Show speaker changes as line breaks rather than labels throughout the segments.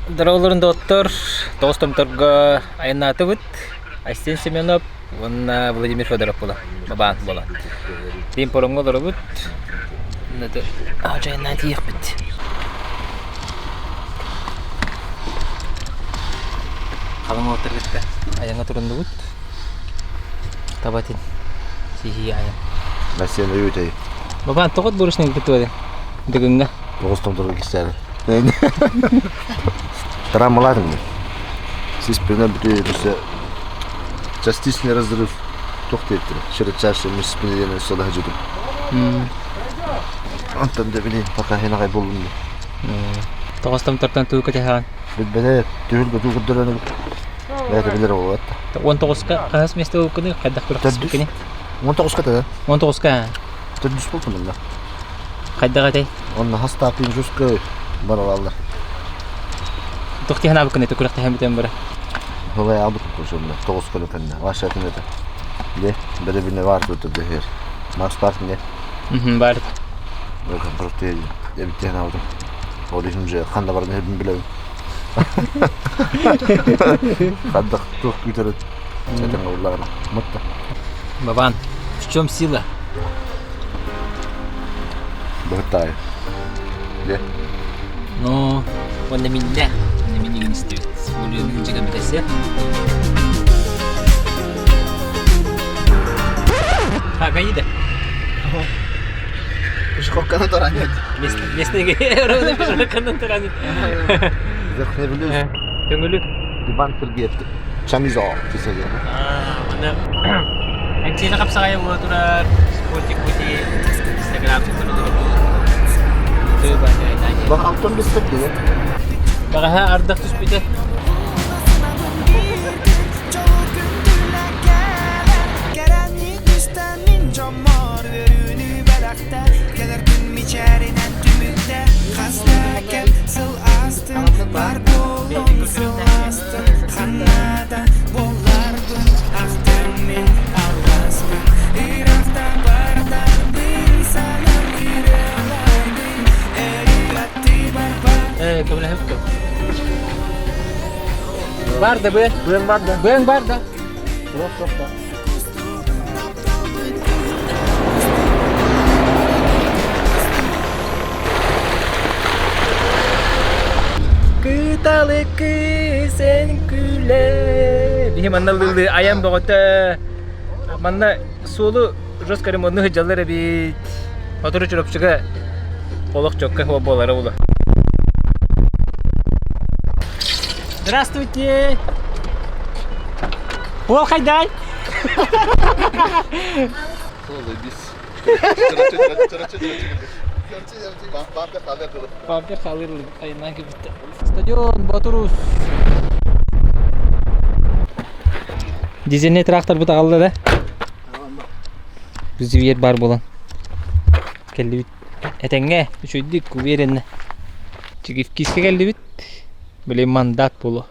Дороолорун доҕоттор, тоҕус томторго айаннаатыбыт. Айсен Семенов уонна Владимир Федоров була, бабаан буолан. Биин пороҥҥо олоробут. Айаннаан тиийиэхпит. Халыҥ уолаттар кытта айаҥҥа туруннубут. Табатын сиһии айан.
Россияны үүтэй.
Бабаан тоҕо бурушнай кытта Дыгыҥҥа.
Тоҕус томторго кистээн. Травмалаатым мен. Сиспинен бүтү өссө частичный разрыв туох диэттэрэ. Широчайший межспины диэн өссө да сылдьыбытым. Онтон да били пока хин аҕай буоллум дии.
Тоҕус томтортон тугу кэтэһэҕин?
Билбэтэ түһүлгэ туу көрдөрөн бэйэтэ билэр оҕолор.
19-ка хаһыс миэстэ буолбуккуный? Хайдах күрэхтэспиккиний?
19-ка да.
19-ка.
Төрдүс буолтум онно.
Хайдах этэй?
Онно хастааппын жестко баралаллар.
Туох тиһэн аабыккын это күрэхтэһэн бүтэн бара?
Хылай аабыт курсунна тоҕус күнү кэннэ. Ваша этин это. Де, бэрэбинэ бар тут дэһэр. Макс парк не?
Мм бар.
Контракты эбиттен алдым. Ол иһин же ханна баран иһэрбин билэбин. Хандах туох күүтэрин этэн уллаҕына. Мутта.
Бабан, в чем сила?
Быһыттаайы. Де.
Ну, уонна миннэ. Уонна минигин истибит. Улуйун дьигэ бүтэсэ. А, гаида.
Пешеходканы таранит.
Местный ровно пешеходканы таранит.
Верхневилюс.
Төҥүлү.
Иван Сергеев. Чамизо тисеген.
Аны Эксиэни хапсаҕайа буола турар, спортик пути, инстаграм
Бах алтан бистек диye.
Баҕаһа ардах түспүтэ. Көмөлөһөп Бар да быа.
Быаҥ бар да.
Быаҥ бар да.
Суох, суох да.
Кыталыкы сен күлэ. Биһи манна лылы айан бөҕөтө. Манна суолу жестко ремонтну сылдьаллар эбит. Сотору Чурапчыга олох чокка буолара була. Здравствуйте! Ол хайдай? Стадион Батурус. Дизельный тракторбыт аҕалла да? Бизивиер бар буолан кэллибит. Этэҥҥэ үчүгүйдүк уверенно. Чигивкискэ кэллибит. Били мандат буолуо.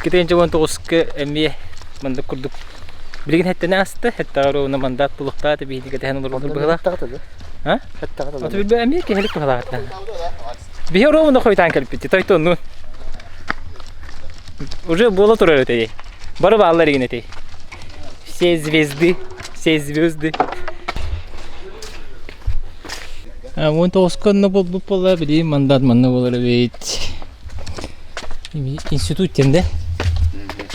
2019 эмиэ маннык курдук билигин хэттэнэ аста хэттэҕэ ровно мандат булуохтаата биһиги кэтэһэн олорбут быһыылаах а Ото билбэ эмиэ киһилик быһыылаах биһи ровно хойутаан кэлбит тойтоннун уже буола турар этэй бары бааллар игин этэй все звезды все звезды 19 онно буолбут буолла билигин мандат манна буолар эбит Институт диэн да?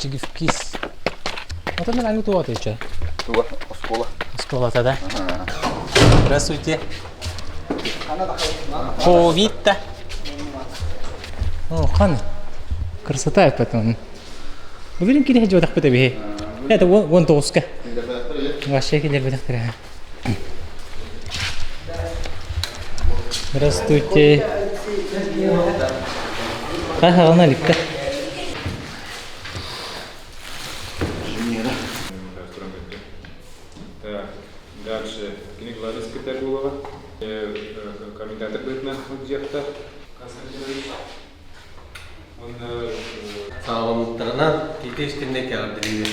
Чигивкис. Ото мен аны туга отвечаю?
Туга, оскуола.
Оскуолата да? Здравствуйте. Ковид-то. О, хан. Красота потом. Бүгүн кире жодах бит бихи. Это вон вон тоска. Вообще килер битахтыр. Здравствуйте. Хаһаҕына иликтэ.
Дальше кини главный секретарь буолуоҕа. Комментатор быһыытынан сылдьыахта Константинович.
Саҕаламмыттарынан итии-истиҥник эҕэрдэлиибин.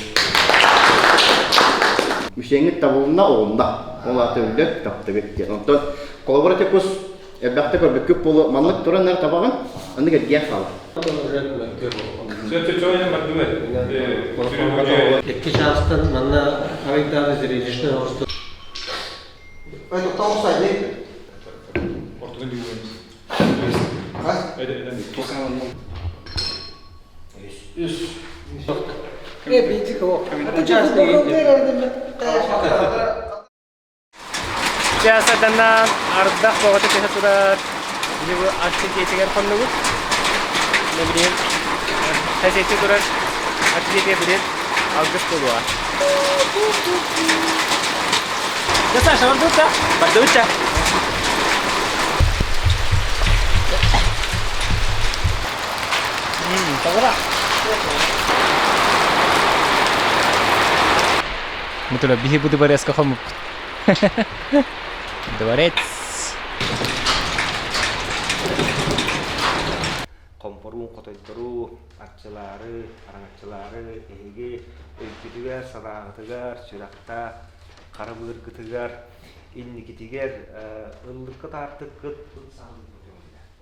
Үсэҥҥит табылынна оҕунна. Ол аата өллөт таптыгыт диэн. Онтон
Холобура ити кус элбэхтэ көрбүккүт буолуо, маннык туран эрэ табаҕын, оннук эргийэн хаалар.
Икки чаастан манна арыйдааны зрелищный оҥосту.
Чаас атанан ардах бөҕөтө түһэ турар. Били бу арчы дьиэтигэр хоннубут. Мэ билигин хасетти турар арчы дьиэтигэр билигин алгыс буолуоҕа. Да, Саша, бардыбыт Бардыбыт Тоҕура. Мутура биһи бу дворецка хоммуппут. Дворец.
Хомпоруун хотойдору, арчылаары, араҥаччылаары эһиги өйгүтүгэр, санааҕытыгар, сүрэхтээх хара былыргытыгар, инникитигэр ыллыккыт аартыккыт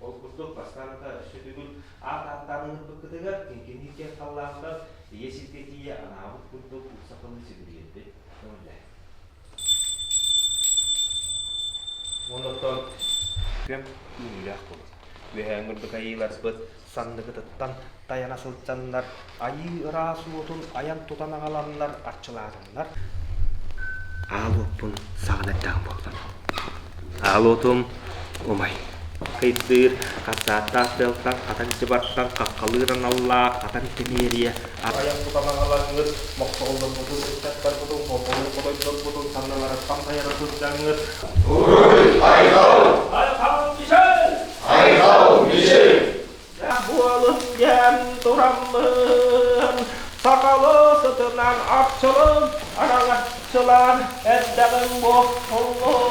Ол курдук, бастаан ата өссө төгүл аат ааттаан ыҥырбыккытыгар киҥкиниир киэҥ халлаантан ийэ сиргэ тиийэ анаабыт курдук уксахылыы сибилийэрбит көҥүллээ. Оннуттан күөм үүнүүлээх буолун. Үөһээ ыҥырбыт айыыларбыт санныгытыттан тайана сылдьаннар, айыы ыраас уотун айан тутан аҕаланнар арчылаатыннар. Аал уоппун саҕан эрдэҕим буоллун. Аал уотум умай. Кыйдыыр, хасааттаах тыалтан, хатан дьыбартан, хаххалыыр аналлаах, хатан тимиэрийэ. Айан тутан аҕалаҥҥыт, мохсоҕоллорбутун, ыччаттарбытын, холболуу хотойдорбутун санныларыттан тайана сылдьаҥҥыт.
Уруй айхал!
Айхал Мишель!
Айхал Мишель!
Буолун диэн тураммын, сахалы сытынан арчылын, араҥаччылаан эрдэҕим буоллун.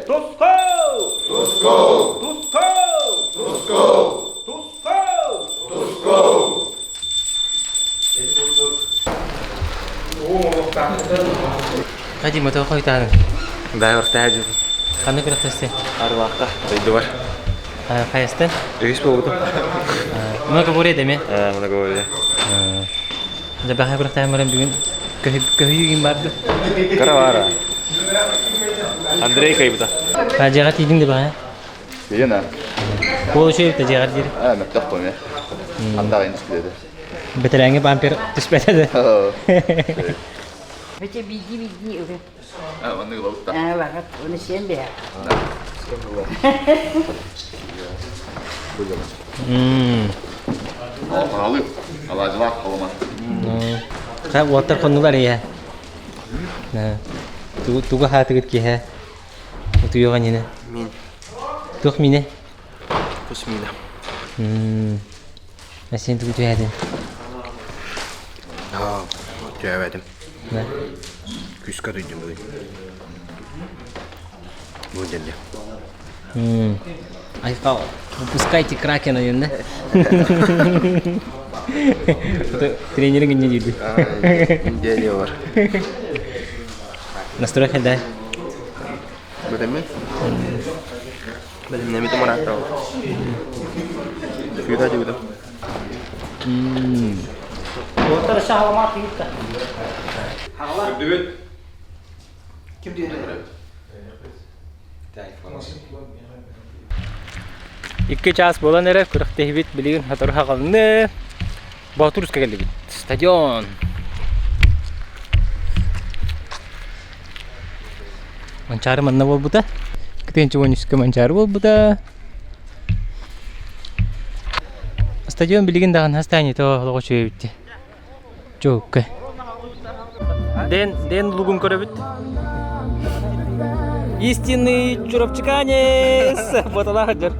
Туску!
Туску!
Туску!
Туску!
Туску!
Туску!
Хадим, это хойутааны.
Да, ортаажы.
Ханна күрэхтэсти?
Арылаахха дойдубар.
Хайастан?
Үһүс буолбутум.
Многоборье деме.
Многоборье.
Дьэ бэҕэһээ күрэхтэһэн баран бүгүн көһүйүү барды.
Кыра баара. Андрей кыайбыта.
Дьиэҕэ тиийдиҥ да бэҕэһээ?
Ийэн а.
Уол үчүгэй эбит да дьиэҕэр диэри.
Аа, мөттөх қойме. Андағы институт.
Бэтэрээҥҥэ бампер түспэтэ да.
Өтө биирдии-биирдии ылы.
А, маннык ылабыт да.
Аа, ылаҕыт. Оны сиэн бэйэ.
Алып, алаажылаах холома.
Ха, уоттар хоннулар ийэ. Тугу хаатыгыт киһэ? Утуйуоҕа ньинэ.
Мин.
Туох минэ?
Кус мина.
Сен тугу түһээтин?
Түһээбэтим. Күүскэ утуйдум бүгүн. Бу дэнде.
Айхал, выпускайте Кракена ден да? Тренерің не дейді?
Индия бар.
Настрой хайдай.
Бөлеме? Бөлемнемити мураттау. Сюда дегүдüm.
Үрдүбүт.
Икки чаас буолан эрэр күрэхтэһибит билигин сотору хаҕалны. Боотурска кэллибит. Стадион. Манчаары манна буолбута. Кытыанчы уонүскэ Манчаары буолбута. Стадион билигин даҕаны хастаанньыта олоҕо үчүгэй эбит дии. Чуукка. Дэн, Дэн лугун көрөбүт. Истинный чурапчиканец! Боталаах дьор.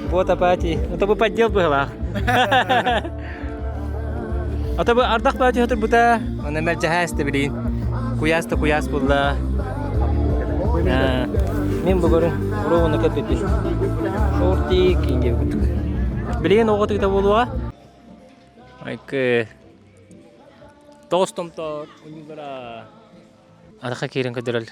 Бота пати. Это бы поддел быһылаах. Ата бу ардах баа түһэ турбута. Онно мэлдьэһээс да билигин. Куйаас да куйаас булла. Мин бүгүн уругуну кэппиппин. Шортик инге курдук. Билигин оҕо тыыта буолуоҕа. Айкы тоҕус томтор унньуулара. Атаха киирэн көрдөрөл.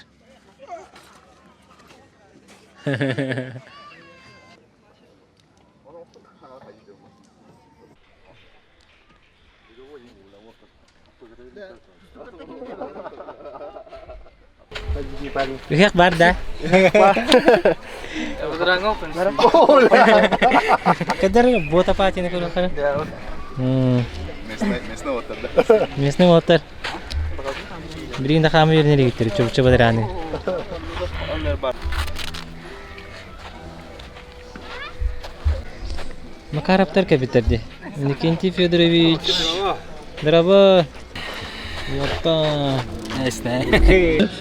Ыһыах бар да? Кадар бота патины көрөхөрө.
Местный оттар да.
Местный оттар. Билигин да хаамы үөрэнэр игиттер чурча бадараны. Макаровтар кэбиттэр дии. Никентий Федорович. Здорово. Опа.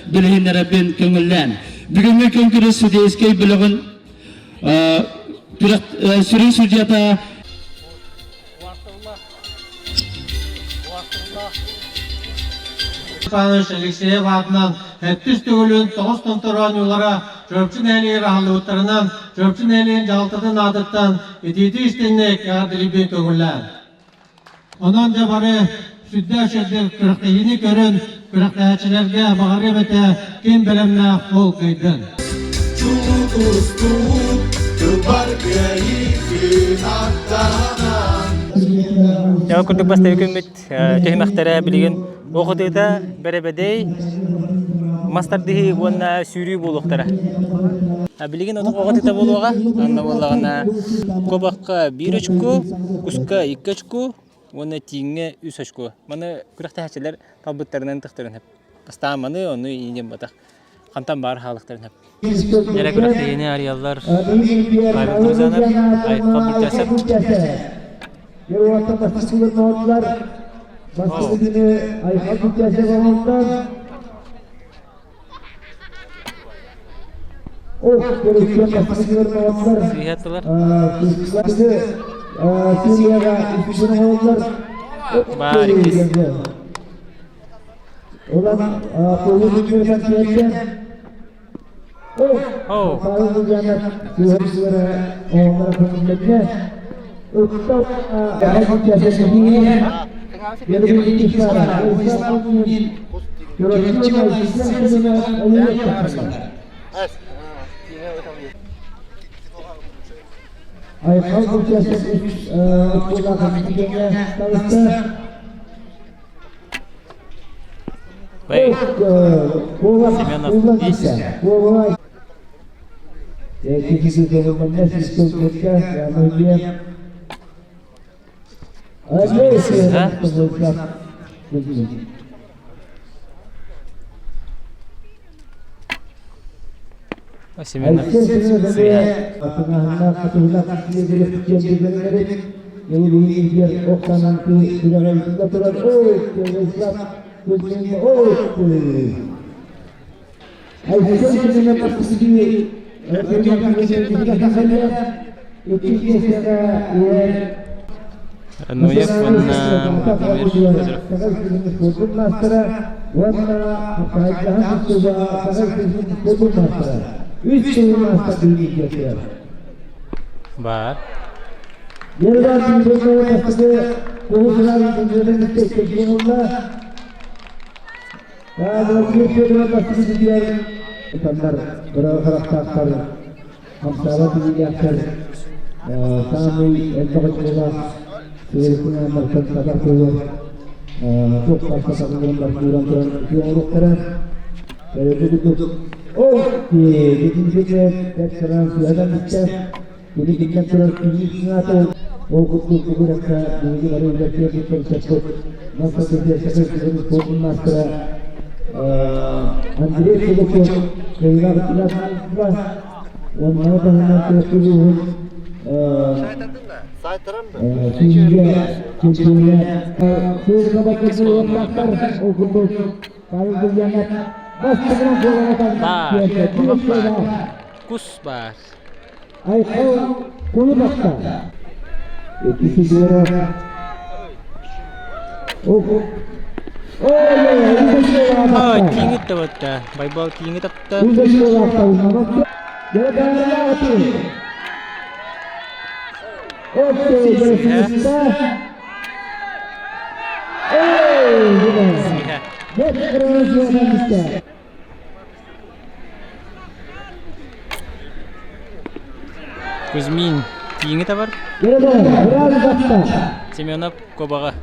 Билиһиннэрэбин көҥүллээн. Бүгүҥҥү күн күрүс судейскай бөлөҕүн сүрүн судьята Иванович Алексеев аатынан сэттис төгүлүн тоҕус томтор оонньуулара Чурапчы нэһилиэгэр аһыллыбыттарынан Чурапчы нэһилиэгин дьаһалтатын аатыттан итиитии истиҥник эҕэрдэлиирбин көҥүллээн. Онон дьэ бары сүрдээх үчүгэйдик күрэхтэһиини көрөн, күрэхтэһээччилэргэ баҕарыам этэ ким бэлэмнээх ол кыайдын.
Ол курдук бастакы күммүт түһүмэхтэрэ билигин оҕотыыта бэрэбэдэй мас тардыһыы уонна сүүрүү буолуохтара. Билигин оҕотыыта буолуоҕа. Онно буоллаҕына куобахха биир очко, куска икки очко уонна тииҥҥэ үс очко. Маны күрэхтэһээччилэр талбыттарынан тыхтарын сөп. Бастаан маны, ону иинин батах. Хантан баар хаалыктарын сөп. Дьэрэ күрэхтэһиини арыйаллар Павел Друзанов, Айхал Буртясов. Сыыһаттылар. Баар иккис. Oh. Семенов есть. Семенов Ноев уонна Владимир Федоров. Бар. Баар, кулак баар, кус баар. Ой, тииҥит да батта. Байбал тииҥи тапта. Сыыһа. Сыыһа. Кузьмин тииҥи табар. Семенов куобаҕа.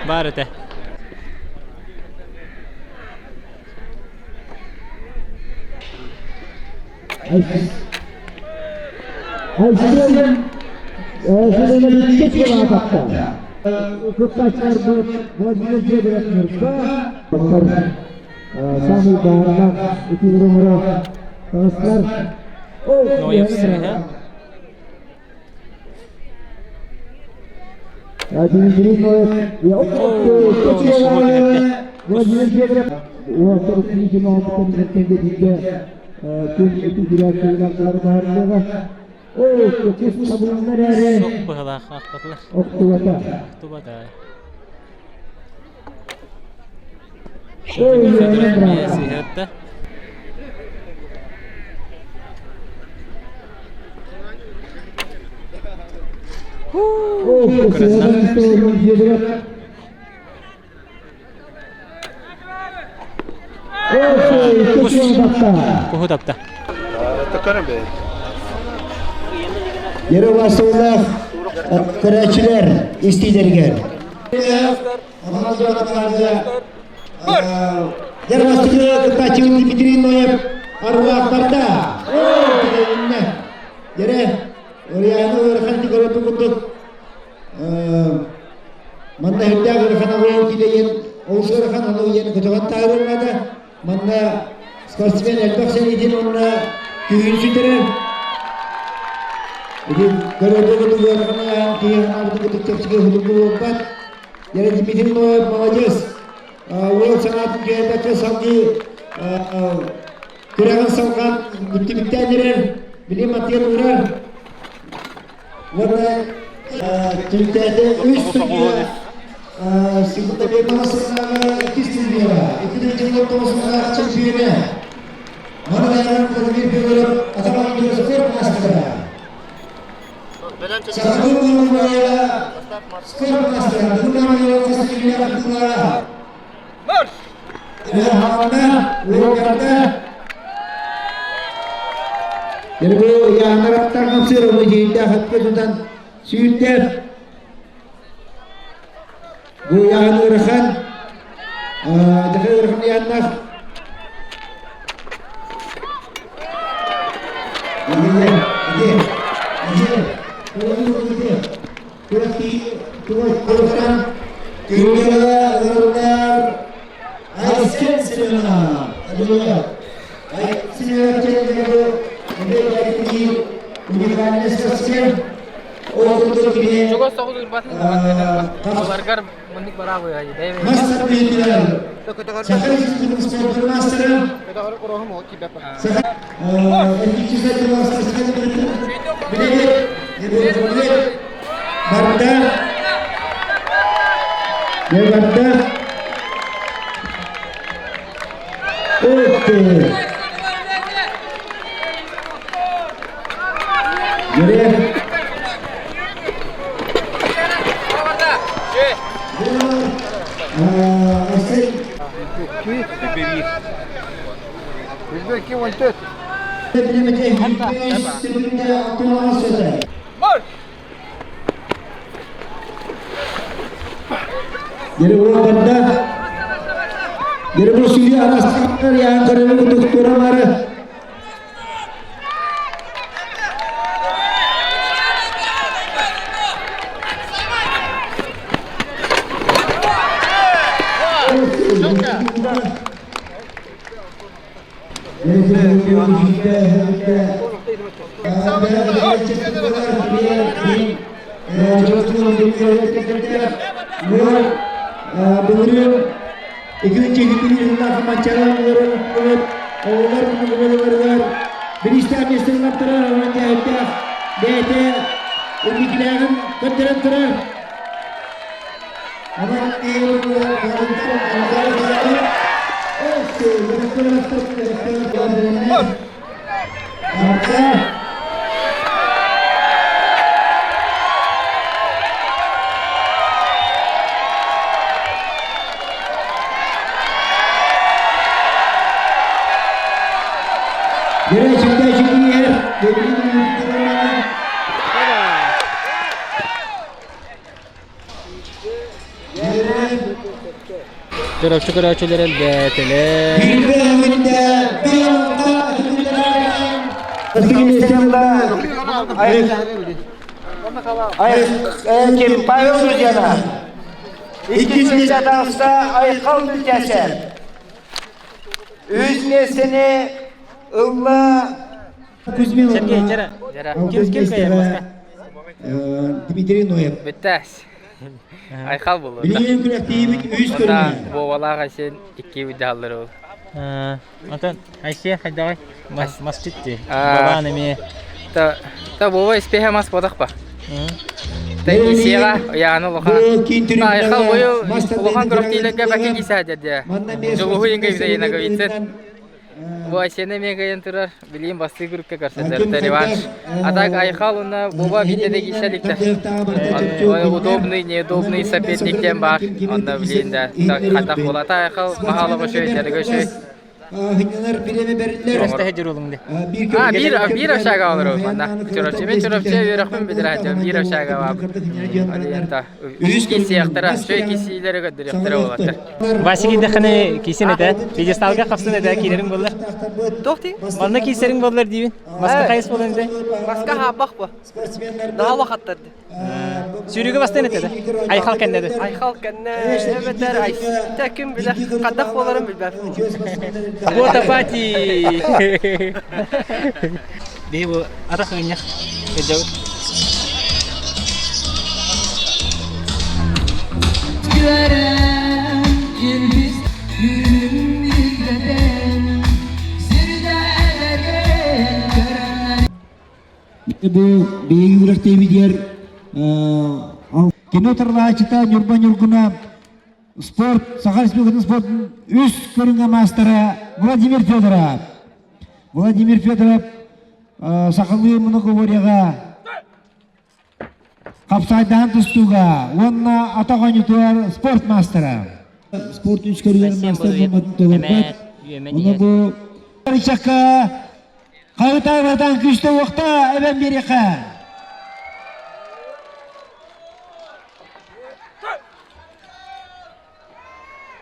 Баар этэ. Ноев сыыһа. Суох быһалаах аахпатылар. Охтубата. Федоров эмиэ сыыһа Куһу тапта.
Yere vasıflar көрөөччүлэр истиилэригэр. Дьэр бастакы кыттааччыбыт Дмитрий Ноев арбаахтарда. Дьэрэ, Ырыаны ыарахан көрөтүн курдук манна үрдээх ыарахан алуон кидэйэн олус ыарахан аны ийэн көтөҕөн таһырыллада. Манна спортсмен элбэх сэриитин уонна күүһүн сүтэрэр. Ити көрөтү курдук ыарахан ыйаан киһи санаабытын курдук чэпчэки судургу буолбат. Дьэрэ Дмитрий Ноев молодец. Уол санаатын түһэрбэккэ салгыы күрэҕин салҕаан бүттүбүттээн эрэр. Билим аттыгар уурар. Уонна түмүктээтэ үс судьуйа Сибутабекова сыллааҕы иккис судьуйа, 2019 сыллаах чемпиона. Маны таһынан Владимир Федоров Атаман спорт маастара. Сахалыы Мурмая спорт маастара Бүгүн хас кыттыылара. Уолгарда Ербу яанараттан хамсыр оны жейде хатка тутан сүүрдэр. Бу яан ырахан даха ырахан яаннах
Чугас соҕус ырбатын Аларгар маннык бараабы
Барда. Барда. Окей. Yürü.
Чурапчы көрөөччүлэр элбээтилэр.
Ким Павел Друзьяна. Иккис миэстэ таҕыста Айхал Бүлтээсэп. Үс миэстэни ылла
Сергей, дьара. Ким ким кайар маска?
Дмитрий Ноев.
Бүттээс. Айхал булу.
Билигин күрэхтиибит үс
көрүҥэ. Буолаах Айсен икки выдаллар ол.
Онтон Айсен хайдаҕай? Масчит дии. Бабаан эмиэ.
Та та буола испиэһэ мас бодах ба. Теннисиэҕэ Яна улахан Айхал быйыл улахан күрэхтиилэргэ бэкэ киисээдэрдэ. Дьулуһу ингэ Ноговицын. Бу Айсена эмиэ кыайан турар. Билигин бастыы группа көрсөтөр реванш. А так Айхал уна Буба биирдэ да киирсэ иликтэр. Удобный, неудобный соперник диэн баар. Онно билигин да хатах буолата Айхал Махалова үчүгэй, дьарыга үчүгэй.
Хынньанар бириэмэ бэриллэр.
А, биир биир общага олору манна. Чурапчы мен Чурапчы үөрэхпин бүтэрээччим биир общага баабыт. Алиента үс кисиэхтэрэ, үчүгэй кисиилэри көрдөрүөхтэрэ буолаттар.
Вася киирдэххинэ киисин этэ. Пьедесталга хапсын этэ киирэрин буоллар.
Туох дии?
Манна киирсэриҥ буоллар диибин. Маска хайыс буолан этэ.
Маска хааппах бу. Наһаа улахаттар дии.
Сүүрүүгэ бастыан этэ да. Айхал кэннэ да.
Айхал кэннэ эбэтэр Айста ким билэр хадах буоларын билбэппин.
Бота пати. Биһи бу атах ынньах ыдьабыт.
Бу биһиги күрэхтэһиибитигэр кино тарлааччыта Ньурба Ньургуна спорт Саха Республикатын спортун үс көрүҥэ маастара Владимир Федоров. Владимир Федоров сахалыы многоборьеҕа хапсаайдаһан тустууга уонна атах оонньуутугар спорт маастара. Спорт үс көрүҥэр маастар буолбатын толорбот. Ону бу Ычакка хайытаабатан күүстэ уохта эбэн биэриэххэ.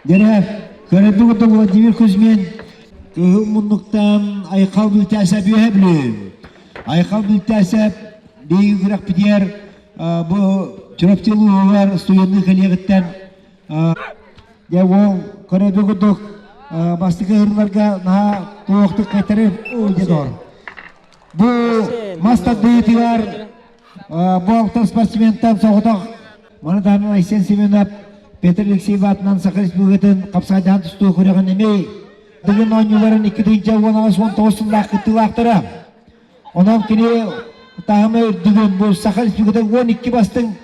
Дьэрэ, көрөрбүт курдук Владимир Кузьмин кыһыл муннуктан Айхал Бүлтээсэп үөһэ Бүлүү. Айхал Бүлтээсэп биһиги күрэхпитигэр бу Чурапчы улууһугар студенныы кэлиэҕиттэн дьэ уол көрөрбүт курдук бастакы ыһырларга наһаа туохтук кайтары дедор. Бу мас тардыытыгар бу алта спортсментан соҕотох Маны таһынан Айсен Семенов Петр Алексеев аатынан Саха Республикатын хапсаайдаһан тустуу күрэҕин эмиэ Дыгын оонньууларын 2018-19 сыллаах кыттыылаахтара. Онон кини таһыма үрдүгүн бу Саха Республикатын 12 бастыҥ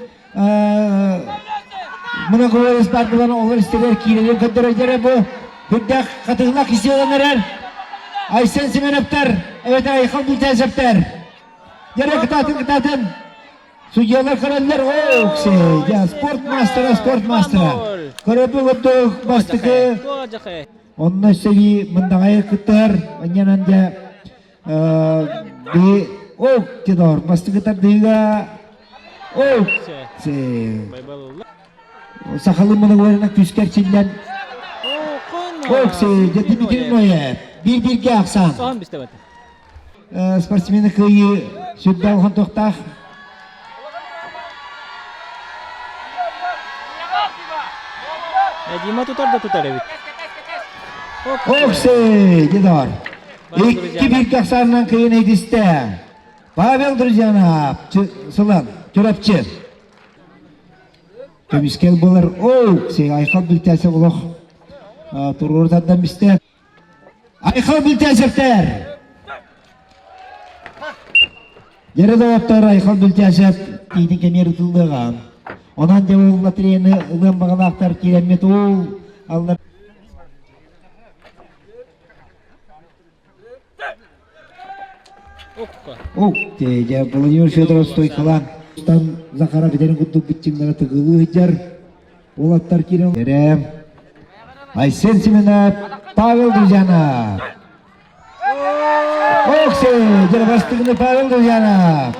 многоборец бардыларын олор истэригэр киирэрин көрдөрөллөрө бу үрдээх хатыһылаах кисиэлэн эрэр Айсен Семеновтар эбэтэр Айхал Бүлтээсэптэр Дьэрэ кытаатын кытаатын Судьялар көрөллөр, оо, я спорт мастера, спорт мастера. Көрөбү курдук бастакы онно өссө мындаҕайы кыттар, онньанан дьэ би оо тидор бастакы тардыыга оо сахалы мунугуорина күскэр чиллэн Окси, дьэ Дмитрий Ноев, биир-бииргэ ахсаан. Спортсмены кыайыы сүрдээх улахан туохтаах.
Дима тутар да тутар эбит.
Окси, Дидор. Икки биир ахсаанынан кыайын эдистэ. Павел Друзьянов, Сылан, Чурапчы. Көмүскэл болар. Оу, айхал бүлтәсі олох туруору тардан бистэ. Айхал Бүлтээсэптэр! Дьэрэ доҕоттор, Айхал Бүлтээсэп тиитин кэмиэр ытыллыаҕа. Онон дьэ ол лотереяны ылыан баҕалаахтар киирэммит ол аллар. Ух ты, дьэ, Владимир Федоров стойкалаан. Стан Захаров битэрин курдук быччыҥнара тыгылыы сылдьар. Уолаттар киирэн Эрэ. Айсен Семенов, Павел Друзьянов. Ох, дьэ, бастыгыны Павел Друзьянов.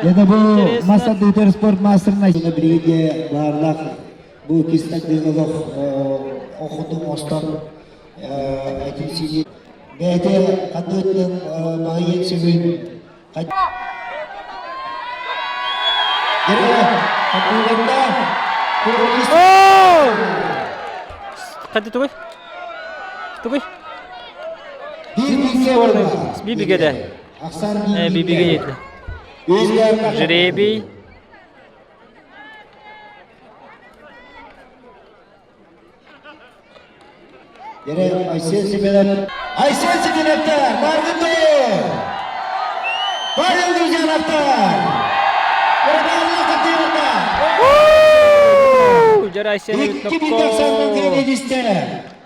Это был мастер дытер спорт мастерна. Бригаде барлах бу кистак дыгылох охотун остан этин бэйэтэ ханныыттан баһыйан сөбүн
Хадды тугуй? Тугуй? Бибигеде. Бибиге жетти. Жребий.
Дere Айсен Семенов. Айсен Семеновтар, Баргынды! Павел Друзьяновтар!
Дьэ Айсен
2090 киинедисте.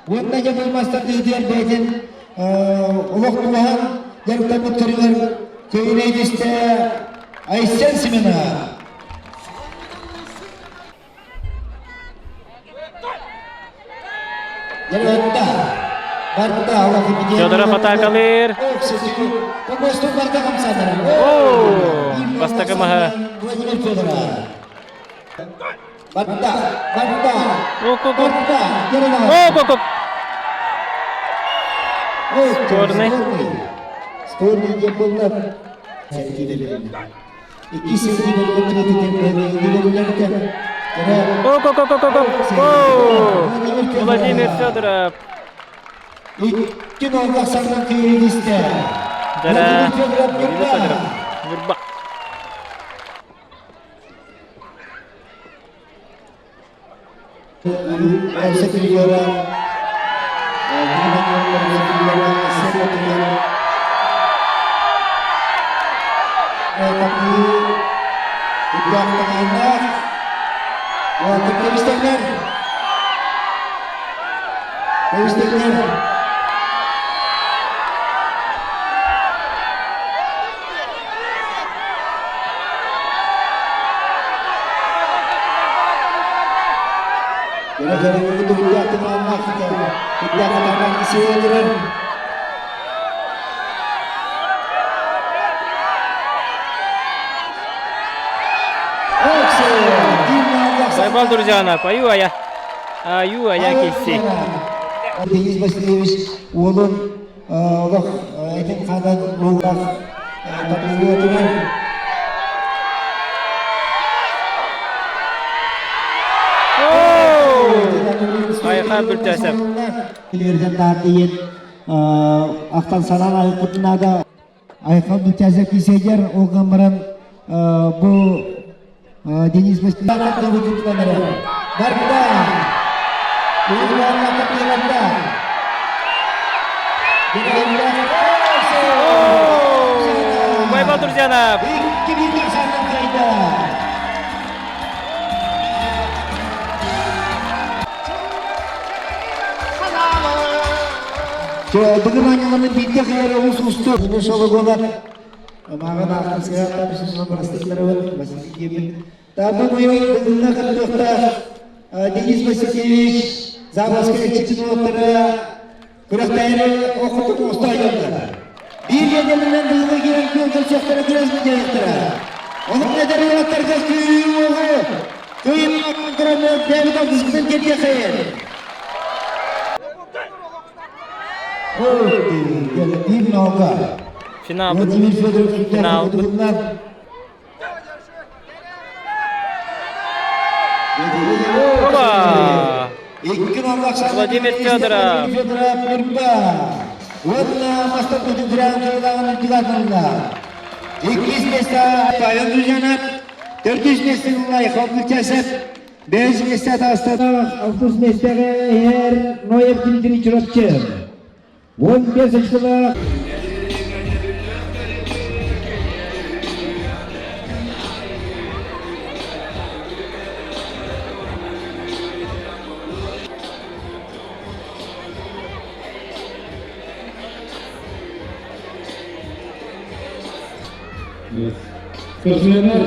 Уонна дьэ булмастар дыгдыар бэйтин олох тулаһан дьарыктаммыт көрүҥэр киинедисте Айсен Семенов.
Федоров атаакалыыр. Оо, бастакы маһа. О, Спорный.
Спорный диэн буолла. Икки
Владимир Федоров.
Икки нолга сардан киирдисте.
Дара. Владимир Федоров. Нурба. Байбал Друзьянов, аю ая. Аю ая кисси.
Денис Васильевич уолун олох этин хаанан уулаах табыллыатыгар
Айхан Бүлтәсов.
Илерден таартыйын ахтан санаан айыкпытынада Айхан Бүлтәсов кисегер оған баран бу Денис Васильевич Барда!
Байбал Друзьянов!
Бүгін аняларын битте қайры олыс усты. Бұны шолы болар. Маған ақтын сыяқта біздің барастырылары Василий Гебин. Табы бойы бүгінгі қырдықта Денис Васильевич Заводская чемпионаттары күрәктәре оқытып ұстайды. Bir yedelimden бүгінгі келген көл көсектері күрес мүделіктері. Оның нәдерлераттарға күйі оғы. Күйі күрәмі Давид Алғызбен кетке қайыр. Bir nokta.
Финал.
Владимир Федоров
Финал. Опа! Владимир Федоров.
Иккис месте Павел Друзьянов, төртүс месте Айхан Бүлтәсов, бес месте Тастанов, алтыс местеге Ер Ноев Дмитрий Чурапчев. 15 очколар.
Спортсменнар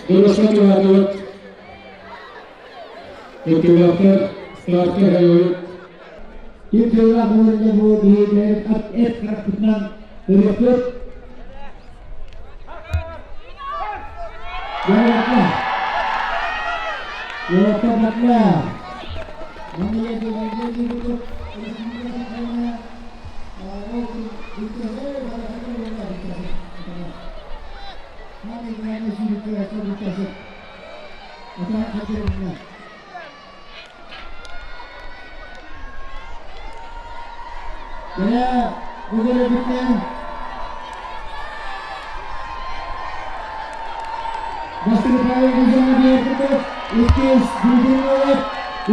дорожка чугаһаатыбыт. Кыттыылаахтар стартка хайыыбыт. Ким кыайыылаах буолар диэн бу биһиги эт харахпытынан көрүөхпүт. Уолаттар. Уолаттар батла. Иккис Дмитрий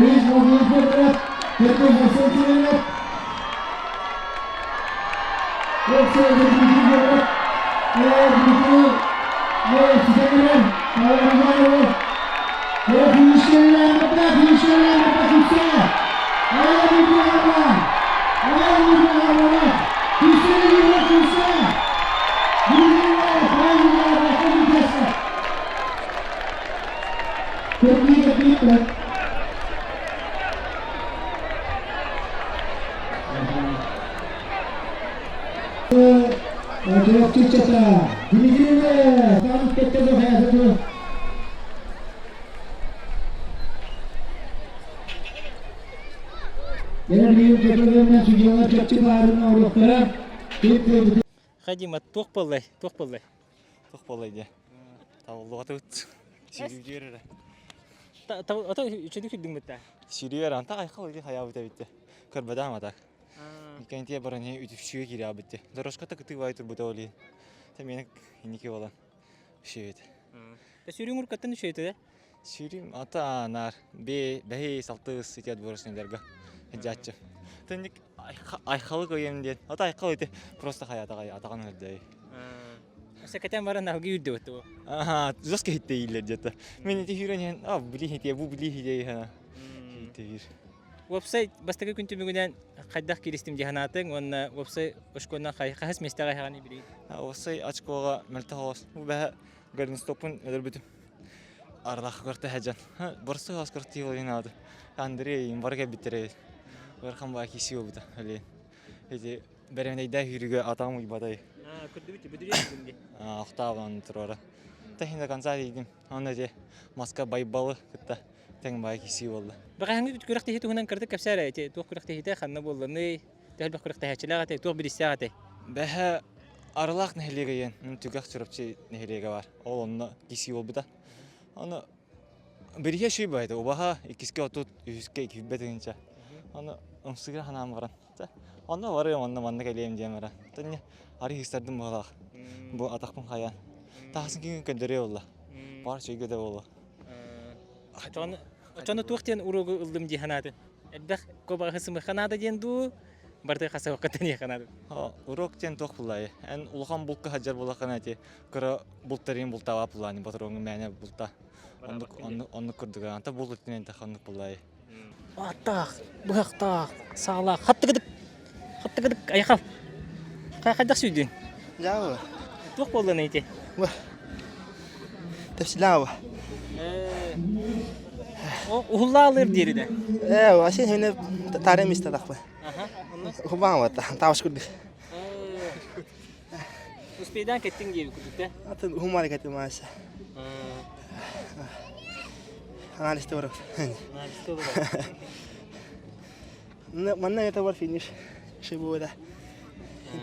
үс Владимир Федоров, төрдүс Василий Семенов,
Хадима, туох буоллай? Туох буоллай?
Туох буоллай диye. Табыллыбатыбыт. Сүүрүүр эрэ.
Ото үчүгэй күрдүҥ бытта.
Сүүрүүр анта айхал или хаябыт эбитте. Көрбөтөм атак. Иккэнтиэ баран үтүксүүгэ киирээбитте. Дорожката кытыы турбута оли. Та мени инники болан. Үшөйөт.
Сүүрүүң уркаттан үшөйөтө да?
Сүүрүүм ата нар бе бэһи салтыс ситиат бороснидарга. Жааччы. Тэнник айхалы көйем диэн. Ата айхал ити просто хаятаҕай атаҕын ырдай.
Сэкэтэн баран алгы үрдү бу.
Аха, жестко хиттейлер где-то. Мен ити хүрен а били хите бу били хите хана. Хиттейир.
Уопсай бастакы күн түмүгүнэн хайдах киристим дии санаатыҥ уонна уопсай очконан хаһыс миэстэҕэ хаҕаны билигин?
Уопсай очкоҕа мөлтөх оҕус. Бу бэһэ голенстоппун өлөрбүтүм. Арлах көртө хәдьан. Борсу хас көртүү болин Андрей бары кэлбиттэрэ. Ыархан баа киси болбута. Өлен. Эти бэрэмнэйдээ хүүрүгэ атаҕым уйбатай.
Көрдүбүт бүдүрү дии.
Охтаабан турара. Тахин до конца дейдим. Онно же маска байбалы кытта тэҥ баай киси болла.
Бэҕэһээҥҥи күрэхтэһии туһунан кырдык кэпсээр эти туох күрэхтэһиитэ ханна буолланый? Төһөлбөх күрэхтэһээччилээх этэй, туох бириистээх этэй?
Бэһэ Арылаах нэһилиэгэ иэн түгэх Чурапчы нэһилиэгэ бар. Ол онно киси болбута. Оны бириһэ шүй байды. Убаха иккиске отут, үһүскэ иккибе тыгынча. Оны ымсыгыр ханаам баран. Онно барыам, онно манна кэлиэм диэн баран. Тэнне ары хистардым быһалаах. Бу атахпын хайаан. Таһасын күн көндөрүө болла. Бар чөйгө да болла.
Очону туох диэн уруогу ыллым дии санаатын? Элбэх куобаҕы сымыха наада диэн дуу, барыта хасабакка тэниэхэ наада.
Уруок диэн туох буллай? Эн улахан булка хаджар булахана эти кыра бултарин бултаба буллаани ботороҥу мээнэ булта. Оннук оннук курдук. Анта бул үтүнэн таханнык буллай.
Аттаах, быһахтаах, саалаах, хаттыгыдык, хаттыгыдык, айхал. Хайдах сүйдүн?
Дьаабы.
Туох буоллан ити?
Тэпсилээҕэ.
Уһуллаалыыр диэри да?
Ээ, асын хene тарем истадахпы. Хубаан вата, тааш курдук.
Успейдан кеттиң диэби курдук да?
Атын ухумари кеттим мааса. Анализте бар.
Анализте бар.
Манна это бар финиш. Ши буода.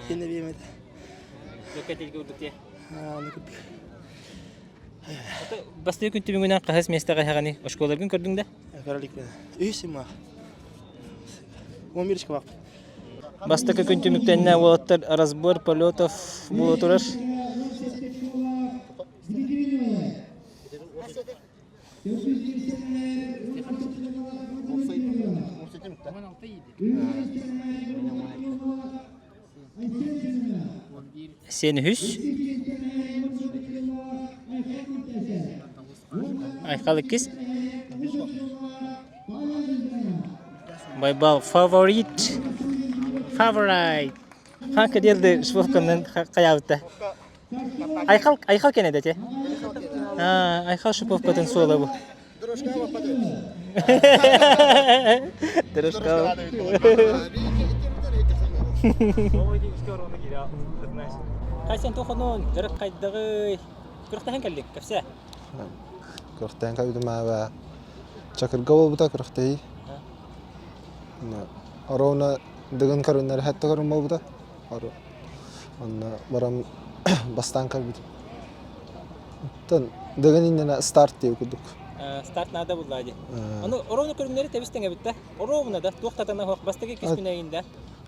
Хинне биэмэт.
Лөкөтелге курдук те.
Аа,
Бастыы күн түмүгүнэн хаһыс миэстэҕэ иһэҕиний? Оскуоларгын көрдүҥ да?
Көрөлүкпүн. Үһүс симмах. 11 бак.
Бастакы күн түмүктэннэ уолаттар разбор полетов буола турар. Сен үһүс. Айхал иккис. Байбал фаворит. Фаворит. Ханка диэлди швовканан хайаабыта. Айхал Айхал кэнэ дэтэ. Айхал Шиповкатын суола бу. Дорожка. Кайсан тохонон, дьарык хайдаҕый? Күрэхтэһэн кэллиҥ, кэпсээ.
Күрэхтэһэн кэлбитим аабаа Чакырга буолбута күрэхтэһии. Ровно Дыгын көрүннэр хэтте көрүн буолбута. Онно баран бастаан кэлбитим. Оттон Дыгын иннинэ старт диye курдук.
Старт наада булла дии. Ону ровно көрүҥнэри тэбис тэҥэбит да. Ровно да туох татана суох бастакы иккис күн эйинда.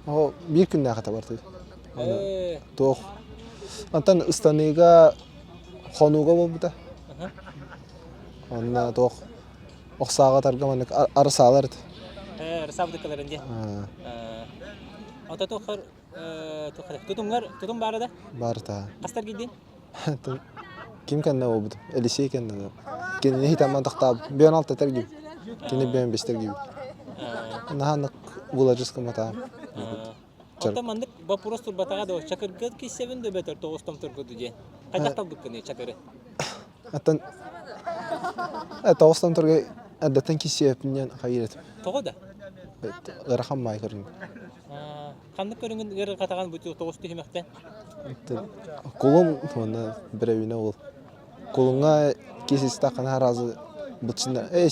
О биир күннээх этэ бартыы. Туох. Онтон ыстаныыга хонууга буолбута. Онно туох охсааҕа тарга маннык арысаалар этэ.
Арысаабытыккаларын дии. Ото туоххар тутумҥар тутум баара да?
Баар та.
Хастар киирдин?
Ким кэннэ буолбут? Елисей кэннэ да. Кинини хитамман тахтаабыт. Бион алта тергиби. Кини бион бестер гиби. Наһанык булажыс кыматаа.
Оттон маннык боппуруос турбатаҕа дуо? Чакырга киссэбин да бөтөр тоҕустом тургуду диэн. Хайдах талбыккыный чакыры?
Оттон тоҕустан турга эрдэттэн киссиэппин диэн хайыыр этим.
Тоҕо да?
Ыарахан маай көрүҥ.
Ханнык көрүҥүн ыарырҕатаҕын бу тоҕус түһүмэхтэн?
Кулун уонна бэрэбинэ ол. Кулуҥҥа кисистаххына разы бытчына эй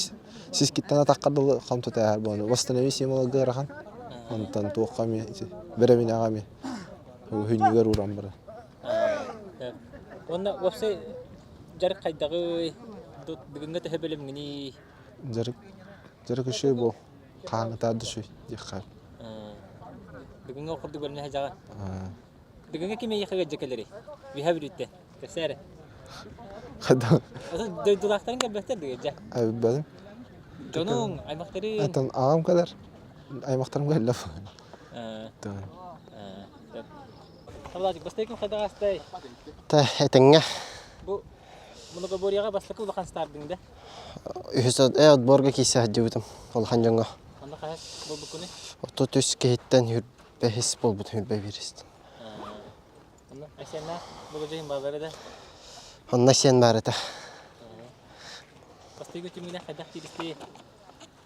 сискиттэн атахха дылы хам тутааһар буолан восстанови символга ыарахан. Онтон туохха эмиэ бэрэбинэҕэ эмиэ хүннүгэр ууран баран.
Уонна уопсай дьарык хайдаҕый? Бүгүҥҥэ төһө бэлэмҥиний?
Дьарык дьарык үчүгэй буол. Хаһааҥҥытаа да үчүгэй диэххэ.
Бүгүҥҥэ ол курдук бэлэмнэһэ дьаҕа. Бүгүҥҥэ ким эйиэхэ ыалдьа кэлэрий? Үһэ бүрүттэ. Кэпсээ эрэ.
Хайдах?
Дойдулаахтарыҥ кэлбэттэр дуо дьэ?
Эбиппэтим.
Дьонуҥ, аймахтарыҥ?
Антон аҕам кэлэр. Аймахтарым кэллэ.
Владик, бастакы хайдах астай?
Та этэҥҥэ.
Бу многоборьеҕа бастакы улахан стардыҥ да?
Үһүс э отборга киирсэ сылдьыбытым улахан дьоҥҥо.
Онно хаһыс буолбуккунуй?
33 киһиттэн хүрбэһис буолбут хүрбэ бииристин.
Онно Айсеннаах Болодьойун бааллара да?
Онно Айсен баар этэ.
Бастакы түмүгүнэн хайдах кииристи?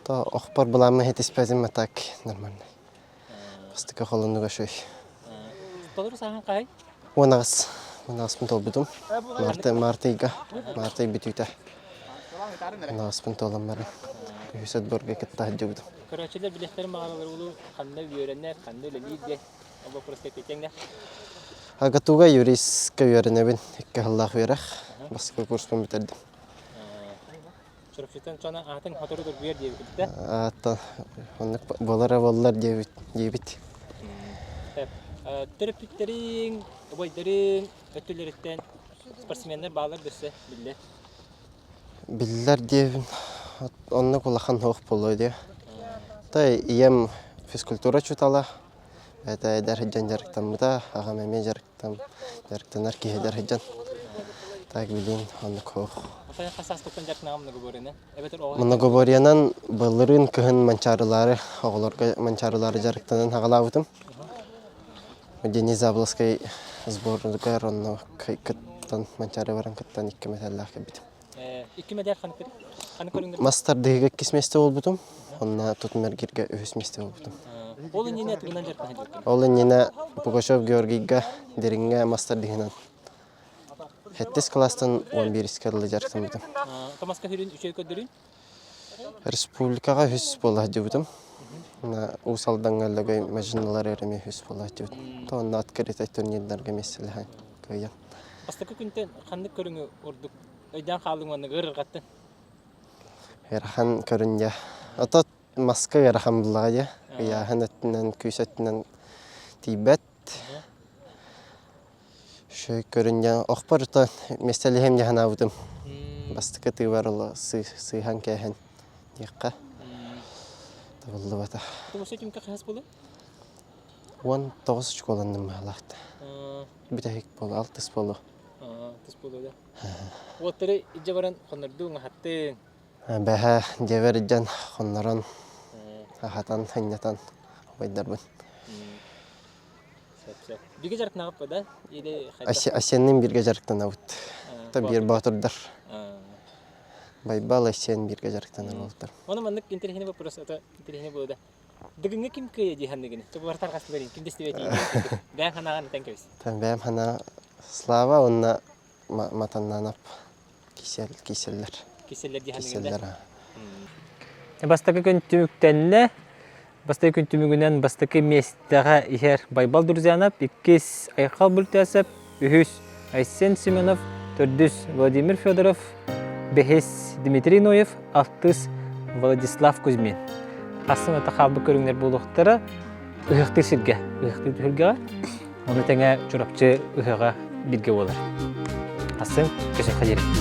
То охпор былааммын хитиспэтим а так нормально. Бастакы холонуга шөй.
Толору сааһын хаһай?
18. 18-пын толбутум. Марта, март ыйга. Март ый бүтүүтэ. 18-пын туолан баран. Үһүс отборга кытта сылдьыбытым.
Көрөөччүлэр билиэхтэрин баҕараллар улуу ханна үөрэнэр, ханна үлэлиир диэн ол боппуруоска эппиэттиэҥ да?
АГАТУга юристка үөрэнэбин. Икки сыллаах үөрэх. Бастакы курспун бүтэрдим.
Чурапчыттан дьоно аатын хотору доргуйар диэбит да?
Ааттан оннук буолара буоллар диэбит диэбит.
Төрөппүттэриҥ, убайдарыҥ өттүлэриттэн спортсменнар бааллар дөссө биллэр.
Биллэр диэбин оннук улахан суох буолуо диэ. Та ийэм физкультура учуутала, это эдэр сылдьан дьарыктаммыта, аҕам эмиэ дьарыктам дьарыктанар киһи эдэр сылдьан. Так билин оннук суох. Многоборьенан былырыын кыһын манчаарылаары оҕолорго манчаарылаары дьарыктанан аҕалаабытым. Денис Заблоскай сборныгар онно кыттан манчаары баран кыттан икки мэтээллээх кэлбитим.
Икки мэтээл ханнык көрүҥнэр?
Мас тардыһыыга иккис миэстэ буолбутум. Онно тутум эргииргэ үһүс миэстэ буолбутум.
Ол иннинэ тугунан дьарыктана сылдьыбыккын?
Ол иннинэ Пугачев Георгийга Дириҥҥэ мас тардыһыынан Сэттис кылаастан 11-искэ дылы дьарыктаммытым.
Томаска хүрүн үчүгэй көрдөрүүн?
Республикаҕа үһүс буола сылдьыбытым. Уус Алдаҥҥа Лөгөй мадьынылар эмиэ үһүс буола сылдьыбытым. То онно открытай турнирдарга миэстэлэһэн кыайан.
Бастакы күнтэн ханнык көрүҥү ордук өйдөөн хааллыҥ уонна ыарырҕаттыҥ?
Ыарахан көрүн дьэ. Ото маска ыарахан буллаҕа дьэ. Ыйааһын өттүнэн, күүс өттүнэн тиийбэт. Үчүгэй көрүн диэн охпор то миэстэлэһиэм дии санаабытым. Бастакы тыыбар ыла сыыһан кээһэн диэххэ табыллыбата.
Тумусу түмкэ хаһыс буолуй?
19 очколанным быһалаахта. Бүтэһик буолу, алтыс буолу.
Алтыс буолу да. Уоттары илдьэ баран хоннордуҥ, аһаттыҥ.
Бэһэ дьиэбэр илдьэн хоннорон, аһатан, сынньатан убайдарбын.
Сөп, сөп. Сөп. Бигэ дьарыктанаҕыт да? Или хайдах?
Асеннин бирге дьарыктанабыт. Та биир боотурдар. Байбал Асен бирге дьарыктанар буолтар.
Оны маннык интэриэһинэй вопрос, это интэриэһинэй буолда. Дыгыҥҥа ким кыайа дии санныгын? Чобулар тарҕастылар ким дэстибэт Бэйэм ханаҕын этэн кэбис.
Бэйэм хана Слава уонна Матаннанап кисел киселлер.
Киселлер дии санныгын да? Бастакы күн түмүктэннэ. Бастакы күн түмүгүнэн бастакы миэстэҕэ иһэр Байбал Друзьянов, иккис Айхал Бүлтээсэп, үһүс Айсен Семенов, төрдүс Владимир Федоров, бэһис Дмитрий Ноев, алтыс Владислав Кузьмин. Хассын ата хаалбыт көрүҥнэр буолуохтара ыһыахтыыр сиргэ, ыһыахтыыр түһүлгэҕэ. Ону тэҥэ Чурапчы ыһыаҕа бииргэ буолар. Хассын көсөххө диэри.